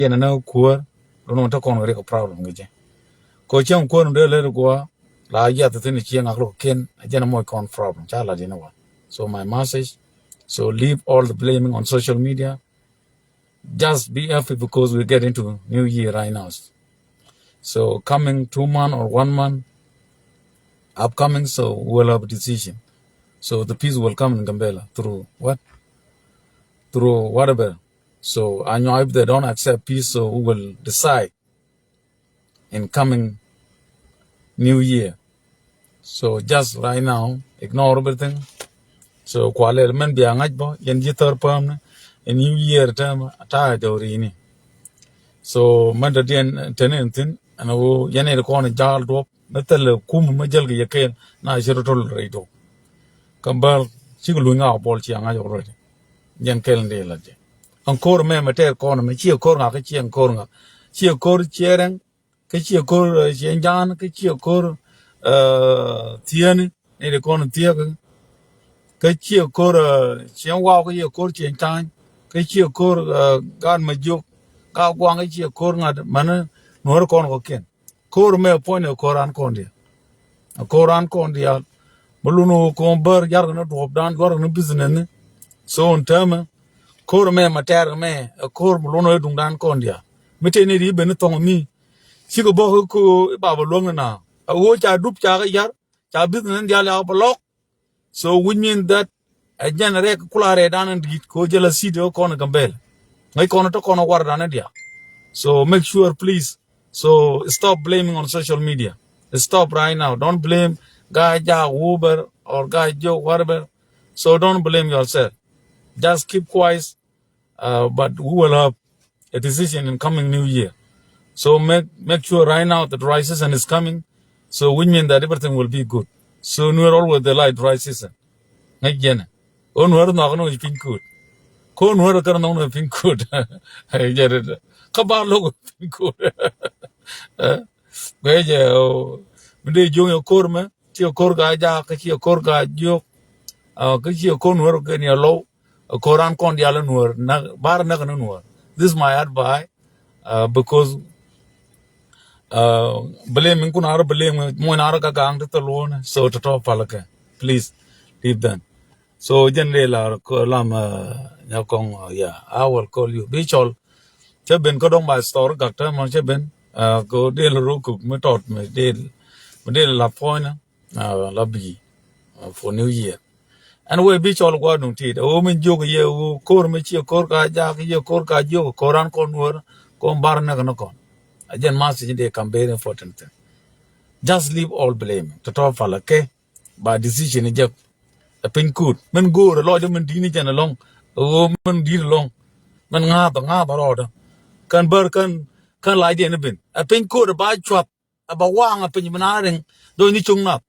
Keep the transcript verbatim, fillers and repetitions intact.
yɛn ni kuäär, lun wä te kɔn kɛ rik problem kɛ jɛ. Kɔ cieŋ kuäär ni dee lɛ ri guɔ la yiath thin cieŋ ak lok ken a jɛn a moc kɔn problem ca la di ni wa. So my message, so leave all the blaming on social media. Just be happy because we get into new year right now. So coming two month or one month upcoming, so we'll have a decision. So the peace will come in Gambela through what? Through whatever. So I know if they don't accept peace, so we will decide in coming new year. So just right now, ignore everything. So kualɛl mɛn bia ŋa̱c bä yɛn ji̱ thär päm ni in new year tɛm ta̱a̱ jɔw ri ni. So mɛn dɔ̱diɛn tɛn in thi̱n ɛn ɣöö yɛn in kɔn ja̱a̱l duɔ̱p ni thilɛ kum mi jäl kɛ yɛ kɛɛl na ci rɔ tol rɛy duɔ̱p. Kä bäl cikɛ luny ŋa̱k buɔl ci a ŋa̱c already. Yɛn kɛl in dee lat jɛ. Ɛn ko̱r mɛ mɛ tɛɛr kɔn mɛ ciɛ ko̱r ŋa̱k kä ciɛ ko̱r ŋa̱k. Ciɛ ko̱r ciɛ rɛŋ kä ciɛ ko̱r ciɛ ja̱a̱n kä ciɛ ko̱r thieni ni di kɔn thiek. Kä ciɛ ko̱r ciɛ waw kä ciɛ ko̱r ciɛ ca̱a̱ny kä ciɛ ko̱r gaat mɛ jiök gaat guaŋ kä ciɛ ko̱r ŋa̱t mɛn nuɔ̱r kɔn kɔkiɛn. Ko̱r mɛ puɔ̱ny ɛ ko̱r an kɔn diaal. Ɛ ko̱r an kɔn diaal. Mɛ lun ɣöö ko̱n bär yarkɛ ni duɔ̱ɔ̱pdan, yarkɛ ni business ni. So in täämɛ ko̱r mɛ mɛ tɛɛr mɛ ɛ ko̱r mɛ lun ɣöö duŋdan kɔn diaal. Mi tëë ni ri ben ni thɔŋ mi cikɛ bɔk kä ko̱ i̱ baba luäŋ ni na. Ɛ ɣöö ca dup ca kɛ yar ca business ni diaal ya bɛ lɔk. So which mean that a jɛn rɛk kula rɛdan in di̱i̱t ko jɛ la city ɔ kɔn Gambela. Ŋäc kɔn tɔ kɔn wardan in diaal. So make sure please. So stop blaming on social media. Stop right now. Don't blame guy Jack Uber or guy Joe whatever. So don't blame yourself. Just keep quiet. Uh, but we will have a decision in coming new year. So make make sure right now the dry season is coming. So which means that everything will be good. So Nuer always they like dry season. Ŋäc jɛnɛ. Ɣän Nuer nhɔk ni piny kut. Ko Nuer kär nhɔk ni piny kut. Jɛ ri dɛ. Kä ba lok piny kut. Guɛ jɛ o. Mi dee jiök yɛ ko̱r mɛ. Ciɛ ko̱r ka jaak kä ciɛ ko̱r ka jiök. Kä ciɛ ko̱r Nuer kɛ ni a low. Ko̱ran kɔn dial nuɔr bar näk ni nuɔr. This is my advice. Uh, because uh, blame in kun ar blame mo in ar ka gang ti tolone so to to palake. Please leave them. So jen de la ko lam uh, nya kong uh, yeah, I will call you. Bichol. Che ben ko dong my store gak ta man che ben. Uh, ko de la ru kuk mi tot mi de mi de la point. Uh, la bi uh, for new year. Ɛn wee bi cɔl gua̱a̱r nuŋ ti̱i̱t ɛ ɣöö min jiök yɛ ɣöö ko̱r mi ciɛ ko̱r ka jaak yɛ ko̱r ka jiök ko̱ran kɔn nuɔ̱ɔ̱r kɔn bar näk ni kɔn. A jɛn message dee kam very important thing. Just leave all blame tɔ̱tɔ̱ pal ɛ kɛ ba decision jɛ. Ɛ piny kut min go̱o̱r ɛ lɔcdä min di̱t ni jɛn ɛlɔ̱ŋ. Ɛ ɣöö min di̱t ɛlɔ̱ŋ min ŋa̱a̱th ɛ ŋa̱a̱th ɛ rɔɔdä. Kän bär kän kän lac diɛn i̱ ben ɛ piny kut ɛ ba cuath. Aba waŋ a piny mi na riŋ dho̱ny ni cuŋ nath.